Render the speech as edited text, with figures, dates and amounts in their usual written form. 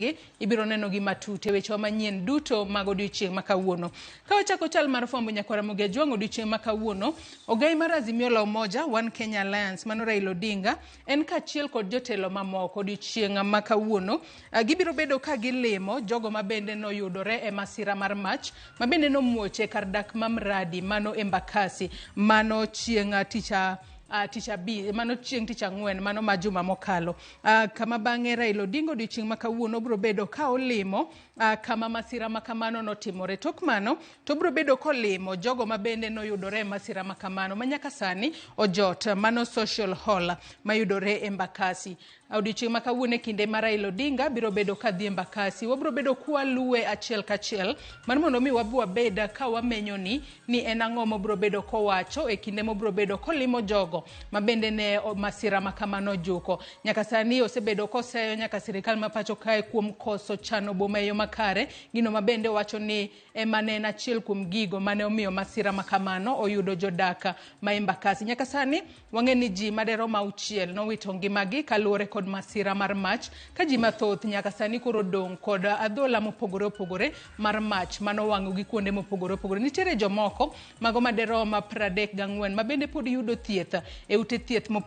Gi ibiro nenogi matut e wechewa manyien duto mag odiochieng' ma kawuono. Ka wachako chal mar fwambo nyakwar Ramogi Ajwang' odiochieng' ma kawuono, ogai mar Azimio la Umoja One Kenya Alliance mano Raila Odinga en kaachiel kod jotelo mamoko odiochieng' ma kawuono gibiro bedo ka gilimo jogo ma bende noyudore e masira mar mach ma bende nomuoch e kar dak ma Mradi mano Embakasi mano chieng' tich tich abi mano chieng' tich ang'wen mano ma juma mokalo. Kama bang'e Raila Odinga odiochieng' ma kawuono biro bedo ka olimo kama masira ma kamano notimore. Tok mano to obiro bedo kolimo jogo ma bende noyudore e masira ma kamano ma nyaka sani ojot mano social hall mayudore Embakasi. Odiochieng' ma kawuono e kinde ma Raila Odinga biro bedo ka dhi Embakasi, wabiro bedo kwaluwe achiel kachiel mar mondo mi wabi wabed ka wamenyo ni ni en ang'o mobiro bedo kowacho e kinde mobiro bedo kolimo jogo ma bende ne masira ma kamano ojuko. Nyaka sani osebedo koseyo nyaka sirikal ma pacho kae kuom koso chano boma e yo makare, gino ma bende owacho ni ema ne en achiel kuom gigo mane omiyo masira ma kamano oyudo jodak ma Embakasi. Nyaka sani wang'e ni ji maderom auchiel nowito ngimagi kaluwore kod masira mar mach ka ji mathoth nyaka sani koro odong' kod adhola mopogore opogore mar mach manowang'ogi kuonde mopogore opogore. Nitiere jomoko mago maderom 34 ma bende pod yudo thieth e ute thieth mopogore.